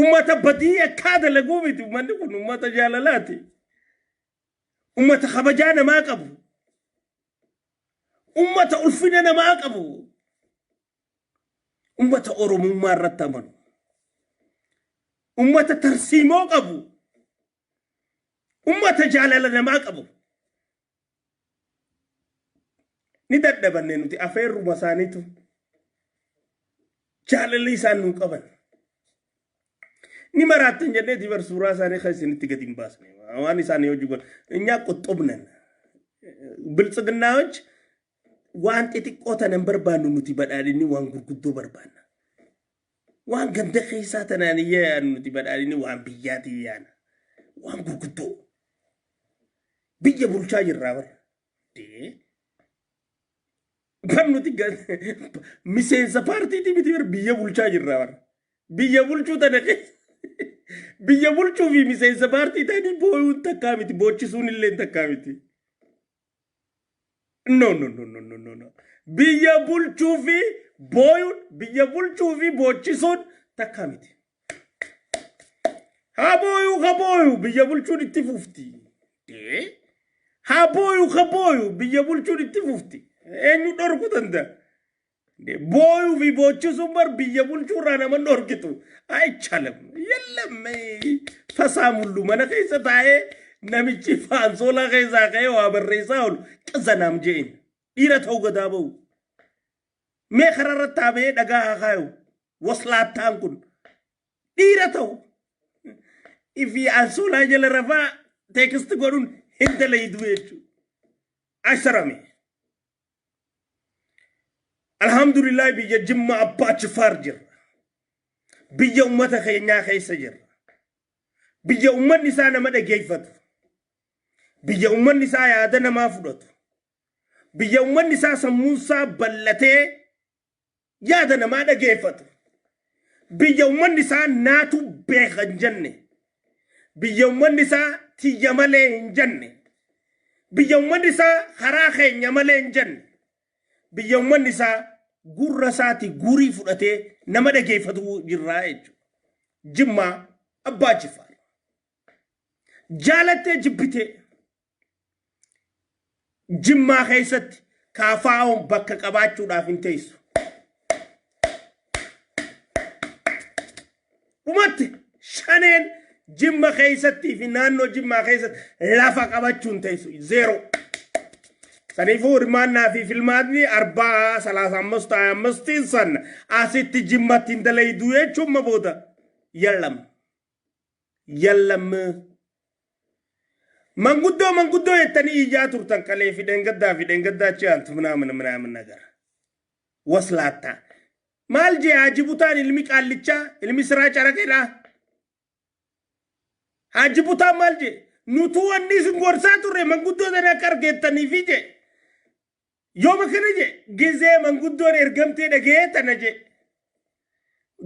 Ummata badii akkaa dalaguu miti ummanni kun ummata jaalalaati. Ummata kabajaa namaa qabu. Ummata ulfina namaa qabu. Ummata Oromummaa irratti amanu. Ummata tarsiimoo qabu. Ummata jaalala namaa qabu. Ni dadhabanne nuti afeerruma isaaniitu jaalalli isaan nuu qaban. Ni maraattan jenneeti bar suuraa isaanii kan isinitti gadi hin baasne. Waan isaanii hojii godhan. Inyaa qoxxobnan. Biltsiginnaawach waan xixiqqoo tana hin barbaannu nuti badhaadhinni waan gurguddoo barbaanna. Waan ganda keessaa tanaan hin yaadnu nuti badhaadhinni waan biyyaatiin yaana. Waan gurguddoo. Biyya bulchaa jirraa bara. Dee. Kan nuti miseensa paartiitii miti bara biyya bulchaa jirraa bara. Biyya bulchuu tana keessa biyya bulchuu fi miseensa paartii ta'anii booyuun takkaa miti boochisuun illee takkaa miti. No, no, no, no, no, no, no. Biyya bulchuu fi booyuun, biyya bulchuu fi boochisuun takkaa miti. Haa booyuu, haa booyuu, biyya bulchuun itti fufti. Ee? Haa booyuu, haa booyuu, biyya bulchuun itti fufti. Eenyu dhorkuu danda'a? Booyuu fi boochisuun bar biyya bulchuu irraa nama dhorkitu. Aychalam. Yallam. Fasaa mullu mana keessa taa'ee namichi faansoolaa keessaa ka'ee waa barreessaa oolu qizanaam je'in. Dhiira ta'uu gadaa ba'u. Mee karaa irratti taabee dhagaa haa kaayu. Waslaattaan kun. Dhiira ta'u. Ifii ansoolaa jala rafaa teeksti godhuun hin dalaydu jechuudha. Asharame. Alhamdulillah biyya Jimma Abbaa Jifaar jirra. Biyya ummata keenyaa keessa jirra. Biyya ummanni isaa nama dhageeffatu. Biyya ummanni isaa yaada namaa fudhatu. Biyya ummanni isaa sammuun isaa bal'atee yaada namaa dhageeffatu. Biyya ummanni isaa naatu beeka hin jenne. Biyya ummanni isaa tiyya malee hin jenne. Biyya ummanni isaa karaa keenya malee hin jenne. Biyya ummanni isaa gurra isaati guurii fudhatee nama dhageeffatu jirraa jechuudha. Jimmaa Abbaa Jifaar. Jaalattee jibbitee Jimmaa keessatti kaafaa'oon bakka qabaachuudhaaf hin teessu. Dhumatti shaneen Jimma keessattii fi naannoo Jimmaa keessatti lafa qabachuu hin teessu. Zeeroo. Saniifuu hirmaannaa fi filmaatni arbaa salaasa ammas ta'a ammastiin san asitti Jimmatti hin dalayduu jechuun ma booda yallam. Yallam. Manguddoo manguddoo jettanii iyyaa turtan kalee fi dheengaddaa fi dheengaddaa achi aantu minaamin minaamin nagara. Waslaattaa. Maal jee Haaji Butaan ilmi qaallichaa ilmi siraa caraqeedhaa. Haaji Butaan maal jee nutuu wanni isin gorsaa turre manguddoo tana akka argeettaniifi jee. Yooma kana jee gizee manguddoon ergamtee dhagee tana jee.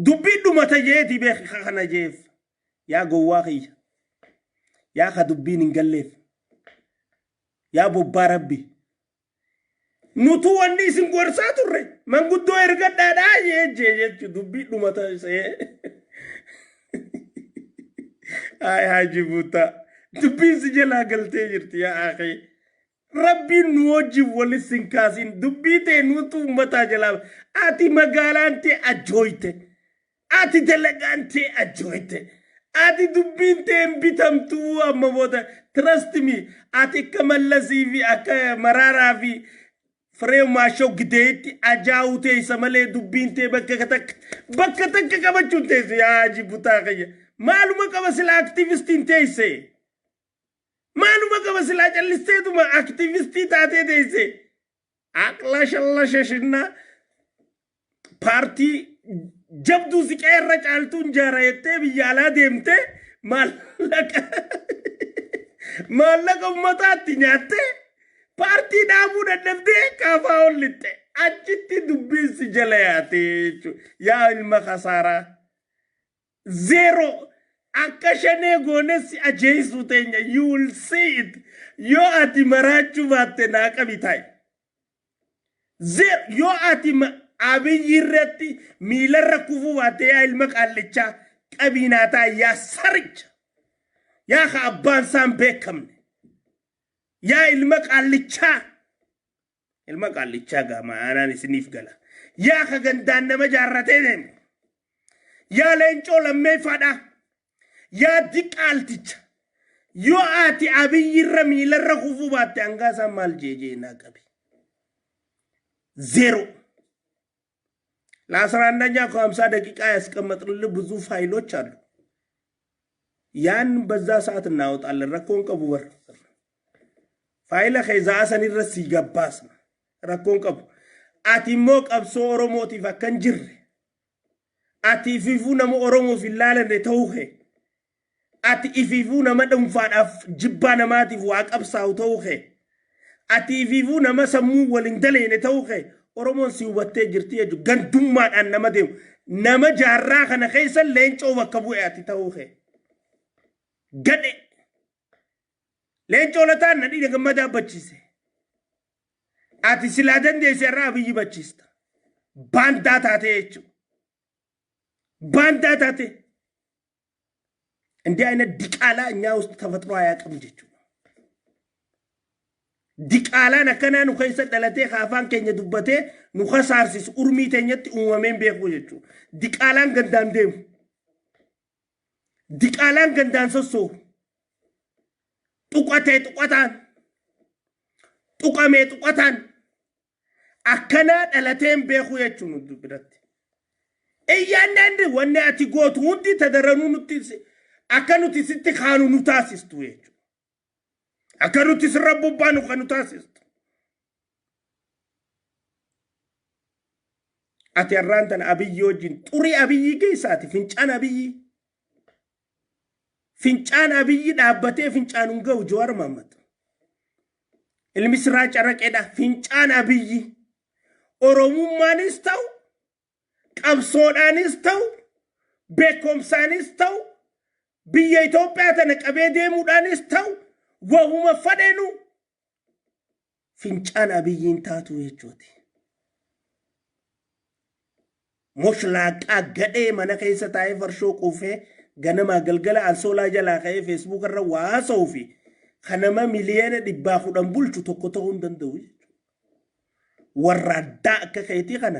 Dubbiin dhumata jeeti beeki kana jeef. Yaa gowwaa kiyya. Yaa ka dubbiin hin galleef. Yaa bobbaa rabbi. Nutuu wanni isin gorsaa turre manguddoo ergadhaadhaa jee jee jechu dubbii dhumata isee. Ay Haaji Buutaa. Dubbiin si jalaa galtee jirti yaa akii. Rabbiin nu wajjin wali sin kaasin dubbii tee nuutu ummataa jalaa ati magaalaan tee ajooyte ati dalagaan tee ajooyte ati dubbiin tee hin bitamtuu amma booda trust me ati akka mallasii fi akka maraaraa fi firee maashoo gideetti ajaa'uu teessa malee dubbiin tee bakka takka bakka takka qabachuun teessu yaa hajii butaa kiyya maaluma qaba sila aktivistiin teesse. Maaluma qaba silaa callisteetuma aktivistii taatee teesse. Aqla shalla shashinnaa paartii jabduu siqee irra caaltuun jaara jettee biyya alaa deemtee maallaqa maallaqa ummataatti nyaattee paartii dhaabuu dadhabdee kaafaa ol lixxe achitti dubbiin si jala yaatee jechuudha. Yaa ilma kasaaraa. Zero. Akka shanee goone si ajeessuu teenya. You will see it. Yoo ati maraachuu baatte naa qabi taa'i. Zero. Yoo ati Abiyyi irratti miilarra kufuu baatte yaa ilma qaallichaa Qabiinaa ta'a yaa saricha. Yaa ka abbaan isaan beekamne. Yaa ilma qaallichaa. Ilma qaallichaa gaama aanaan isiniif gala. Yaa ka gandaan nama jaarratee deemu. Yaa leencoo lammeeffaadha. Yaa diqaalticha. Yoo ati Abiyyirra miilarra kufuu baatte, hangaasaan maal jeejee naa qabi. ዜሮ። ለ11ኛ ከ50 ደቂቃ ያስቀመጥንልህ ብዙ ፋይሎች አሉ። ያን በዛ ሰዓት እናወጣለን። Rakkoon qabu bar faayila keezaa sanirra si gabbaasna, rakkoon qabu. Ati immoo qabsoo Oromootiif akka hin jirre, ati ifiifuu nama Oromoof hin laalanne ta'uu kee, ati ifiifuu nama dhuunfaadhaaf jibbaa namaatiif waa qabsaa'u ta'uu kee, ati ifiifuu nama sammuu waliin daleene ta'uu kee Oromoon si hubattee jirti jechuudha. Gandummaadhaan nama deemu nama jaarraa kana keessa leencoo bakka bu'e ati ta'uu kee. Gadhe leencoo lataan nadhii gammadaa bachiise. Ati silaa dandeesse irraa Abiyyi bachiista. Baandaa taate jechuudha. Baandaa taate. እንዲህ አይነት ዲቃላ እኛ ውስጥ ተፈጥሮ አያውቅም jechuudha. Diqaalaan akkanaa nu keessa dhalatee afaan keenya dubbatee nu kasaarsisu urmii teenyatti uumameen beeku jechuudha. Diqaalaan gandaan deemu. Diqaalaan gandaan sossoohu. Tuqatee tuqataan. Tuqamee tuqataan. Akkanaa dhalateen beeku jechuudha nu biratti. እያንዳንድ wanni ati gootu hundi tadaranuu nutti akka nuti sitti kaanu nu taasistu jechuudha. Akka nuti sirra bobbaanu kan nu taasistu. Ati har'aan tana Abiyyi wajjin xurii Abiyyi keessaati, fincaan Abiyyi. Fincaan Abiyyi dhaabbatee fincaan hin ga'u Jawaar Mohammad. Ilmi siraa caraqeedha, fincaan Abiyyi. Oromummaanis ta'u, qabsoodhaanis ta'u, beekumsaanis ta'u, biyya Itoophiyaa tana qabee deemuudhaanis ta'u, wahuma fadheenu fincaan Abiyyiin taatu jechuuti. Moshlaaqaa gadhee mana keessa taa'ee farshoo quufee ganamaa galgala ansoolaa jalaa ka'ee Facebook irra waa haasa'uu fi kan nama miliyoona 110 bulchu tokko ta'uu hin danda'u jechuudha. Warra addaa akka keetii kana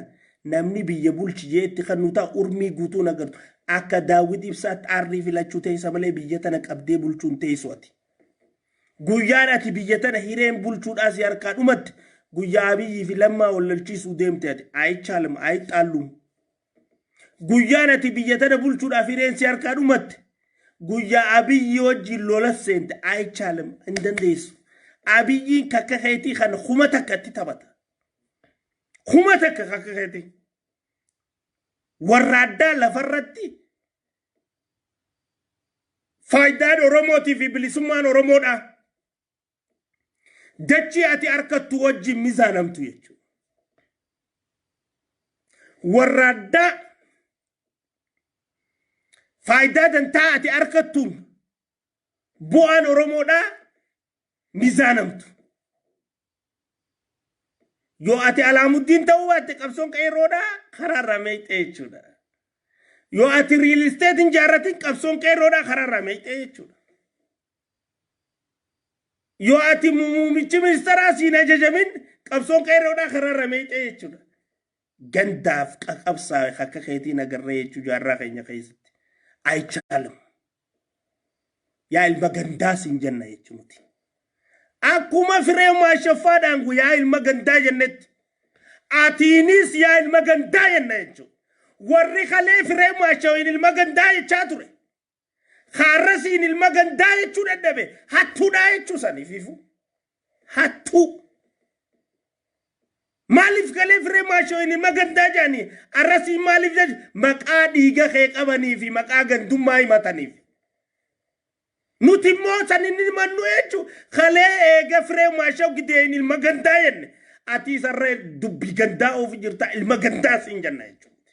namni biyya bulchi jeetti kan nu ta'a urmii guutuun agartu. Akka Daawwit Ibsaatti aarrii filachuu teessa malee biyya tana qabdee bulchuun teessu ati. Guyyaan ati biyya tana hireen bulchuudhaa si harkaa dhumatte, guyyaa Abiyyii fi Lammaa wal lolchiisuu deemte ati አይቻልም አይጣሉም. Guyyaan ati biyya tana bulchuudhaaf hireen si harkaa dhumatte, guyyaa Abiyyi wajjin lola seente, አይቻልም, hin dandeessu. Abiyyiin kakka keetii kan 1000tti taphata. 1000 kakka keetii. Warra addaa lafarratti faayidaan Oromootii fi bilisummaan Oromoodha. Dachii ati harkattu wajjin mizaanamtu jechuudha. Warra addaa faayidaa dantaa ati harkattuun bu'aan Oromoodhaa mizaanamtu. Yoo ati Alaamuddiin ta'uu baatte, qabsoon qeerroodhaa karaarraa meexxee jechuudha. Yoo ati real estate hin jaarratin, qabsoon qeerroodhaa karaarraa meexxee jechuudha. Yoo ati muummichi ministeeraa siin ajajamin, qabsoon qeerroodhaa karaarraa meexxee jechuudha. Gandaaf qaqabsaa akka keetiin agarree jechuu jaarraa keenya keessatti. አይቻልም. Yaa ilma gandaa siin jenna jechuuti. Akkuma firee maashaffaadhaan yaa ilma gandaa jennetti. Atiinis yaa ilma gandaa jenna jechuudha. Warri kalee firee maashawiin ilma gandaa jechaa ture. Kaarrasiin ilma gandaa jechuu dadhabe hattuudhaa jechuu saniifiifu. Hattuu. Maaliif galee firee maashawiin ilma gandaa jedhanii arrasiin maaliif jechu maqaa dhiiga kee qabanii fi maqaa gandummaa himataniif. Nuti immoo san inni himannu jechuun kalee eega firee maashaw gideen ilma gandaa jenne. Ati isarra dubbii gandaa oofu jirta, ilma gandaa siin jenna jechuudha.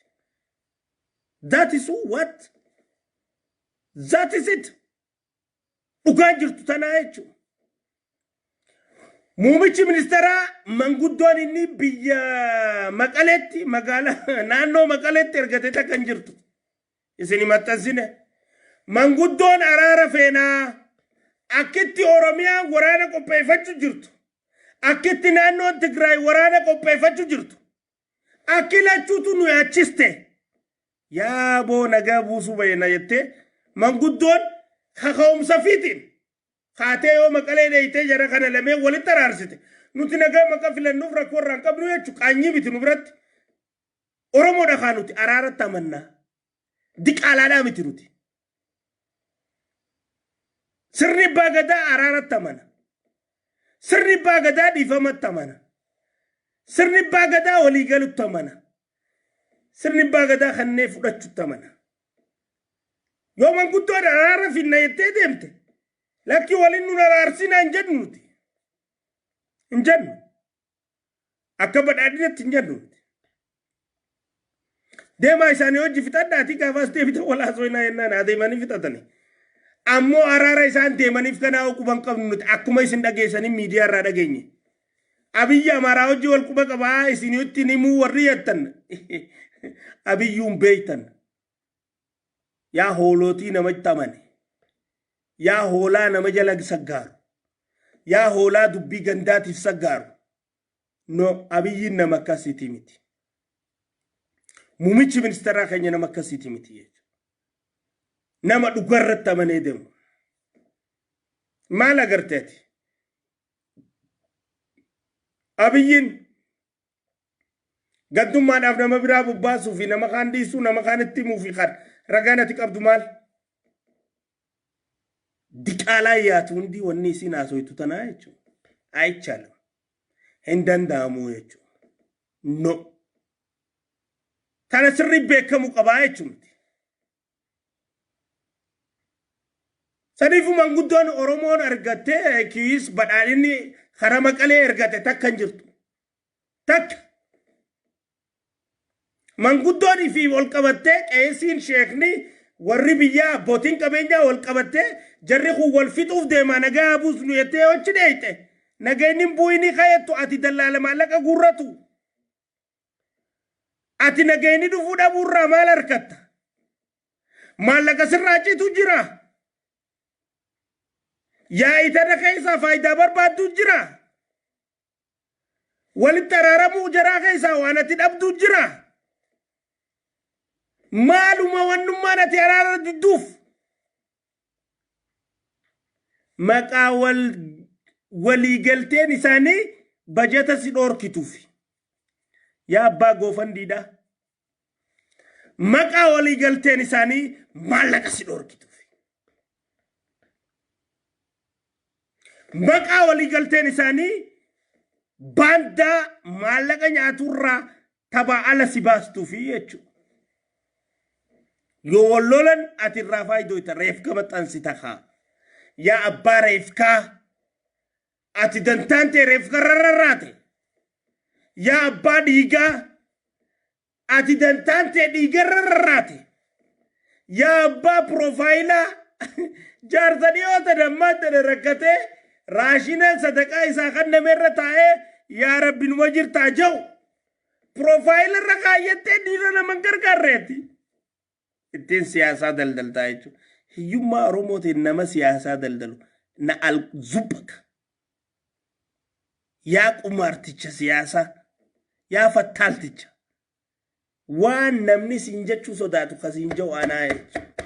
That is what? That is it. Dhugaan jirtu tanaa jechuudha. Muummichi ministeeraa manguddoon inni biyya Maqaleetti, magaalaa naannoo Maqaleetti ergate takka hin jirtu. Isin maxxansine. Manguddoon araara feenaa akkitti Oromiyaan waraana qopheeffachuu jirtu. Akkitti naannoon Tigraay waraana qopheeffachuu jirtu. Akki lachuutu nu yaachiste. Yaa boo nagaa buusuu bayyana jettee manguddoon kaka'umsa fiitiin kaatee yoo Maqalee dheeyitee jara kana lameen walitti araarsite. Nuti nagaa maqa filannuuf rakkoo irraa hin qabnu jechuudha. Qaanyii miti nu biratti. Oromoodha kaa nuti araaratti amannaa. Diqaalaadhaa miti nuti. Sirni abbaa gadaa araaratti amana. Sirni abbaa gadaa dhiifamatti amana. Sirni abbaa gadaa waliigalutti amana. Sirni abbaa gadaa kannee fudhachutti amana. Yoo manguddoon araara finna jettee deemte lakki waliin nun araarsinaa hin jennu nuti. Hin jennu. Akka badhaadhinatti hin jennu nuti. Deemaa isaanii hojii fixadhaatii gaafaas deebitan wal haasofnaa jennaan haa deemanii fixatanii. Ammoo araara isaan deemaniif kanaa quba hin qabnu nuti akkuma isin dhageessanii miidiyaa irraa dhageenye. Abiyyi Amaaraa hojii wal quba qabaa isinitti himuu warri jettan Abiyyuun beektan. Yaa hoolootii namatti amane. Yaa hoolaa nama jala saggaaru. Yaa hoolaa dubbii gandaatiif saggaaru. No, Abiyyiin nama akkasiiti miti. Muummichi ministeeraa keenya nama akkasiiti miti jechuudha. Nama dhugarratti amanee deemu. Maal agarteeti? Abiyyiin gaddummaadhaaf nama biraa bobbaasuu fi nama kaan dhiisuu nama kaan itti himuu fi kan ragaan ati qabdu maal? Diqaalaa yaatu hundi wanni isiin haasoytu tanaa jechuudha. Ayichaalam. Hin danda'amu jechuudha. No. Tana sirrii beekamu qabaa jechuudha. Saniifuu manguddoon Oromoon argattee kiis badhaadhinni karaa Maqalee ergate takka hin jirtu. Takka. Manguddoon ifii ol qabattee qeesiin sheekni warri biyyaa abbootiin qabeenyaa wal qabattee jarri kun wal fixuuf deemaa nagaa buusnu jettee hochi dheeyxe. Nageenyi hin bu'inii ka'ettu ati dallaala maallaqa guurratu. Ati nageenyi dhufuu dhabuurraa maal harkatta? Maallaqa sirraa citu jira. Yaa'ii tana keessaa faayidaa barbaaddu jira. Walitti araaramuu jaraa keessaa waan ati dhabdu jira. Maaluma wannummaan ati araara didduuf? Maqaa wal waliigalteen isaanii bajata si dhoorkituufi. Yaa abbaa goofandiidha. Maqaa waliigalteen isaanii maallaqa si dhoorkituufi. Maqaa waliigalteen isaanii baandaa maallaqa nyaaturraa taphaa ala si baastuufi jechuudha. Yoo wal lolan ati irraa faayidoyta reefka maxxansita kaa. Yaa abbaa reefkaa ati dantaan tee reefka irra rarraate. Yaa abbaa dhiigaa ati dantaan tee dhiiga irra rarraate. Yaa abbaa piroofaayilaa jaarsa dhiyoo tana ammaan tana rakkatee raashina sadaqaa isaa kanname irra taa'ee yaa rabbi numa jirtaa jedhu piroofaayila irra kaayyattee dhiira nama hin gargaarreeti. Ittiin siyaasaa daldaltaa jechuudha. Hiyyummaa Oromootiin nama siyaasaa daldalu na al zubbaka. Yaa qumaarticha siyaasaa, yaa fattaalticha. Waan namni siin jechuu sodaatu ka siin jedhu anaa jechuudha.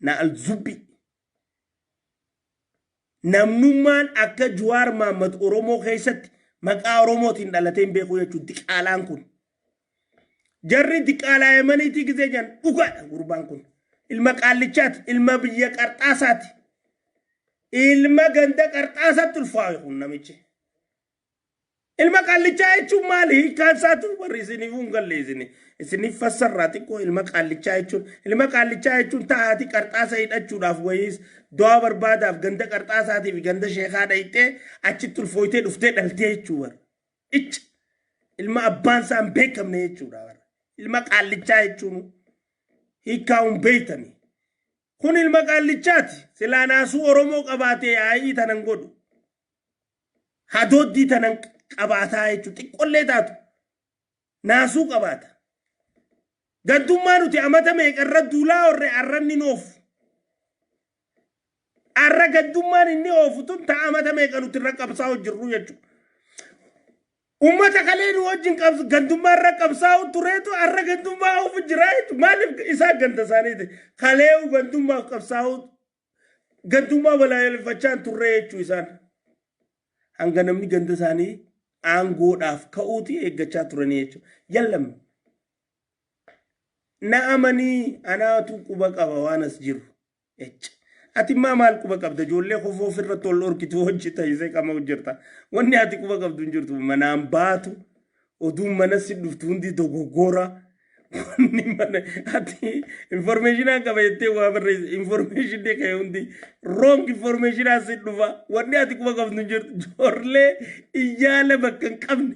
Na al zubbi. Namnummaan akka Juwaar Maammad Oromoo keessatti maqaa Oromootiin dhalatee hin beeku jechuudha diqaalaan kun. Jarri diqaalaa Yemeniitii gisee jedhan dhugaadha gurbaan kun. Ilma qaallichaati, ilma biyya qarxaasaati. Ilma ganda qarxaasaatti ulfaa'e kun namichi. Ilma qaallichaa jechuun maali? Hiikkaan isaatu warri isiniif hin galle isini. Isiniif fassarraa xiqqoo ilma qaallichaa jechuun. Ilma qaallichaa jechuun ta'aati qarxaasa hidhachuudhaaf wayiis du'aa barbaadaaf ganda qarxaasaatii fi ganda sheekaa dhayxee achitti ulfooytee dhuftee dhaltee jechuu bara. Icha ilma abbaan isaa hin beekamne jechuudha bara. Ilma qaallichaa jechuun hiikkaa hin beektani. Kun ilma qaallichaati. Silaa naasuu Oromoo qabaatee yaa'ii tanan godhu. Hadooddii tanan qabaataa jechuudha. Xiqqollee taatu naasuu qabaata. Gandummaa nuti amata meeqarra duulaa horre arranni oofu. Arra gandummaan inni oofu tun ta'a amata meeqa nuti irra qabsaa'u jirru jechuudha. Uummata kalee nu wajjin gandummaa irra qabsaa'u tureetu arra gandummaa oofu jira jechuudha. Maaliif isaan ganda isaaniiti? Kalee gandummaaf qabsaa'u, gandummaa balaaleffachaa turre jechuu isaan. Hanga namni ganda isaanii aangoodhaaf ka'uuti eeggachaa turanii jechuudha. Yallam. Na amanii, anaatu quba qaba waan as jiru. Ati immaa maal quba qabda? Ijoollee kofoo ofirratti ol dhorkitu hojjeta isee qama hojjeta. Wanni ati quba qabdu hin jirtu. Manaan baatu, oduun mana si dhuftu hundi dogoggora. Wanni mana ati informationaan qaba jettee waa barreessa. Information kee hundi wrong informationaa si dhufa. Wanni ati quba qabdu hin jirtu. Ijoollee iyyaala bakka hin qabne.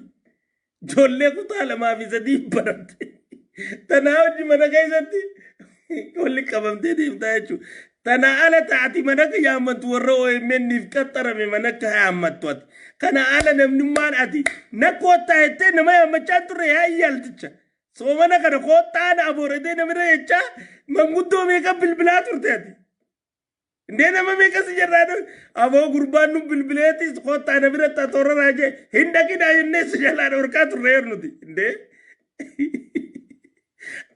Ijoollee kutaa 2 fi 3 baratte. Tanaa hojii mana keessatti walli qabamtee deemtaa jechuudha. Tana ala taati mana akka yaammattu warra OMN'if qaxxarame mana akka yaammattu ati. Kana ala namnummaan ati na koottaa jettee nama yaammachaa turre yaa iyyaalticha. Soomana kana koottaa na abooratee namirra jechaa manguddoo meeqa bilbilaa turte ati. Indee nama meeqa si jarraa aboo gurbaan nu bilbileetis koottaa na biratti atoora raajee hin dhaqinaa jennee si jalaa dhorkaa turre nuti. Indee.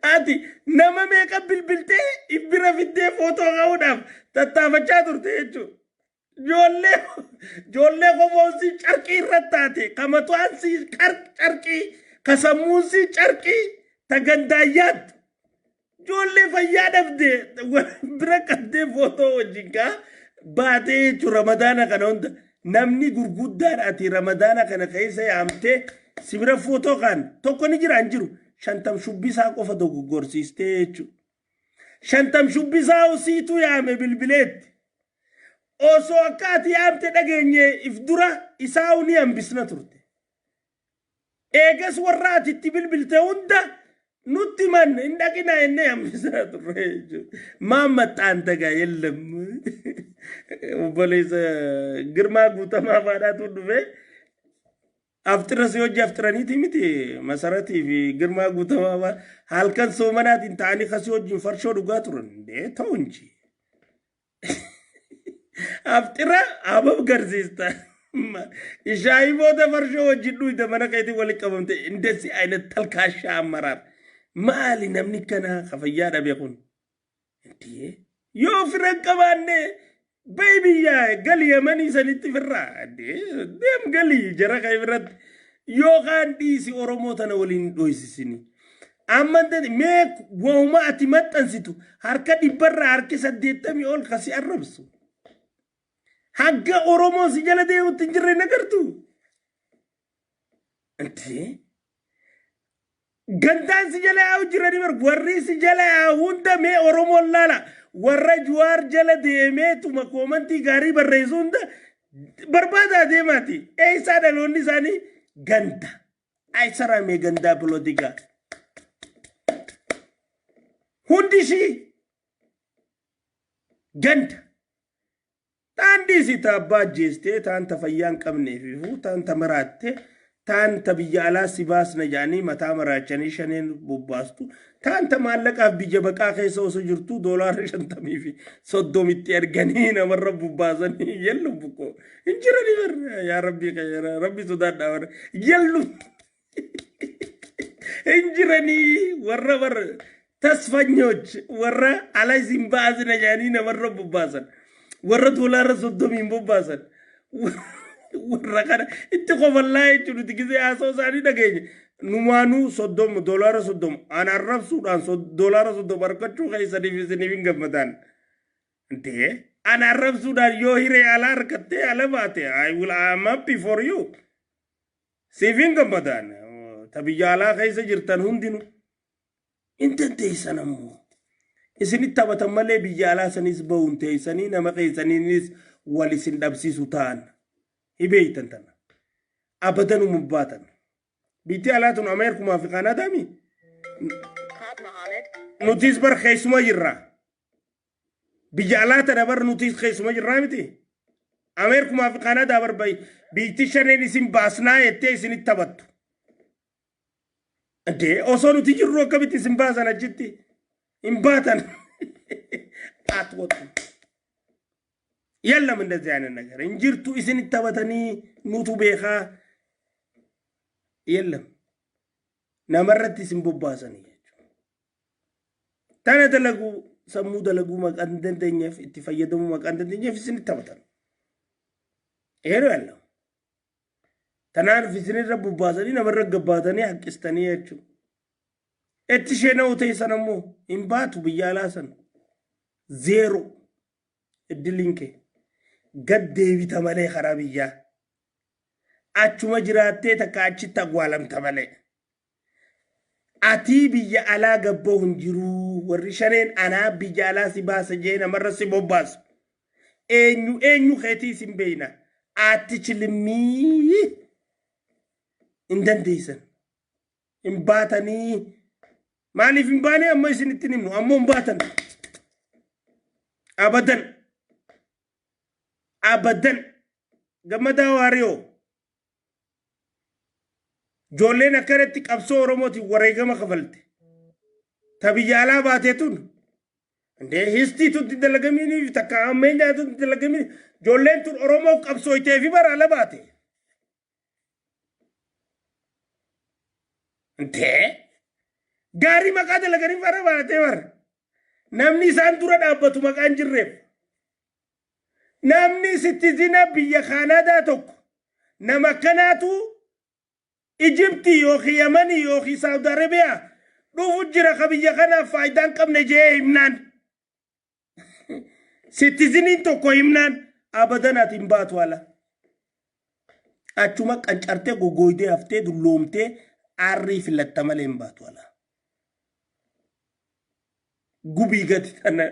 Ati nama meeqa bilbiltee bira fiddee footoo ka'uudhaaf tattaafachaa turte jechuudha. Ijoollee kofoonsii carqii irratti taate, ka matu'aansii carqii, ka sammuunsii carqii, ta gandaayyaattu. Ijoollee fayyaa dhabde bira qabdee footoo wajjin kaa baatee jechuudha. Ramadaana kana hunda namni gurguddaan ati Ramadaana kana keessa yaamtee si bira footoo kaan tokko ni jira hin jiru. Shantam Shubbisaa qofa dogoggorsiistee jechuudha. Shantam Shubbisaa usiitu yaame bilbileetti. Osoo akka ati yaamte dhageenye if dura isaa ni hambisna turte. Eegas warra ati itti bilbilte hunda nutti man hin dhaqina jennee hambisna turre jechuudha. Maan maxxaan tagaa yellam. Obboleessa Girmaa Guutamaa faadhaatu dhufee aftira si hojii aftiraniiti miti. Masaratii fi Girmaa Guutamaa halkan soomanaatiin ta'anii kasii wajjin farshoo dhugaa turan. Dee ta'u inji. Aftira abab garsiista. Shaayii booda farshoo wajjin dhuyda mana keetii walitti qabamte indesi ayina talkaashaa ammaraar. Maali namni kana kafayyaa dhabe kun? Yoo fira hin qabaanne bayi biyyaa gali, Yamanii sanitti firraa deem, galii jara kee biratti yookaan dhiisi. Oromoo tana waliin dhoysisini. Amma mee wauma ati maxxansitu harka dhibbarraa harki 80 ol kasi arrabsu. Hagga Oromoo si jala deemutti hin jirre nagartu. Intee gandaan si jala yaa'u jiranii bar, warri si jala yaa'u hunda mee Oromoon laala, warra Juwaar jala deemeetuma commentii gaarii barreessu hunda barbaadaa deemaati. Eessaa dhaloonni isaanii? Ganda. Aysaramee gandaa polotikaa. Hundi ishii ganda. Taan dhiisi, ta abbaa ajjeestee, taan ta fayyaa hin qabneef, taan ta maraatte, taan ta biyya alaa si baasna jedhanii mataa maraachanii shaneen bobbaastu, taan ta maallaqaaf biyya baqaa keessa osoo jirtu doolaara 50 fi 30tti erganii namarra bobbaasanii yellu buqqoo hin jiranii bar. Yaa Rabbii, Rabbi sodaadhaa, warra yellu hin jiranii, warra bar tasfanyoch, warra ala isin baasna jedhanii namarra bobbaasan, warra doolaara 30n bobbaasan, warra kana itti qofallaa jechuun nuti gisee haasoo isaanii dhageenya. Numaanuu 30, doolaara 30 ana arrabsuudhaan doolaara 30 argachuu keessaniif isiniif hin gammadaan. Intee ana arrabsuudhaan yoo hiree alaa argattee ala baate, I will, I am happy for you. Siif hin gammadaan. Ta biyya alaa keessa jirtan hundinuu. Hin dandeessan ammoo. Isinitti taphatan malee biyya alaa sanis bahuun teessanii nama keessaniinis wal isin dhabsiisu ta'an. Hibeeytan tana. Abadanuma baatan. Biyyi alaa tun Ameerikumaa fi Kaanaadaami. Nutis bar keessuma jirra. Biyya alaa tana bar nutis keessuma jirraa miti. Ameerikumaa fi Kaanaadaa bar biyyatti shaneen isin baasnaa jettee isinitti taphattu. Dee osoo nuti jirru akkamitti isin baasan achitti hin baatan አትወጡም። የለም እንደዚህ አይነት ነገር hin jirtu. Isin taphatanii nutu beekaa የለም namarratti isin bobbaasanii jechuudha. Tana dalaguu sammuu dalaguu maqaan hin dandeenyeef itti fayyadamuu maqaan hin dandeenyeef isin taphatan. ይሄ ነው ያለው። Tanaaf isinirra bobbaasanii namarra gabbaatanii haqqistanii jechuudha. Itti ishee teessan ammoo hin baatu biyya alaa sana. Zeero iddiliin kee gad deebita malee karaa biyyaa. Achuma jiraattee takka achitti awwaalamta malee. Atii biyya alaa gabboo hin jiruu warri shaneen anaa biyya alaa si baasa jee namarra si bobbaasu. Eenyu eenyu keetii sin beeyna. Ati chilimmii hin dandeessan. Hin baatanii. Maaliif hin baane amma isinitti himnu ammoo hin baatan. Abadan. Abadan. Gammadaa Waariyoo. Ijoolleen akkanatti qabsoo Oromootiin wareegama kafalte. Ta biyya alaa baatee tun. Indee histiitutti dalagamiiniif takka ammeenyaatutti dalagamiin ijoolleen tun Oromoof qabsooytee fi bara ala baate. Indee gaarii maqaa dalaganii bara baatee bara. Namni isaan dura dhaabbatu maqaan jirreef. Namni sittizina biyya Kaanaadaa tokko nama akkanaatu Ijiptii yookiin Yamanii yookiin Saawud Arabiyaa dhufu jira ka biyya kanaaf faayidaa hin qabne jee himnaan. Sittiziniin tokko himnaan abadan ati hin baatu ala. Achuma qancartee goggooydee haftee dulloomtee aarrii filatta malee hin baatu ala. Gubii gati tana.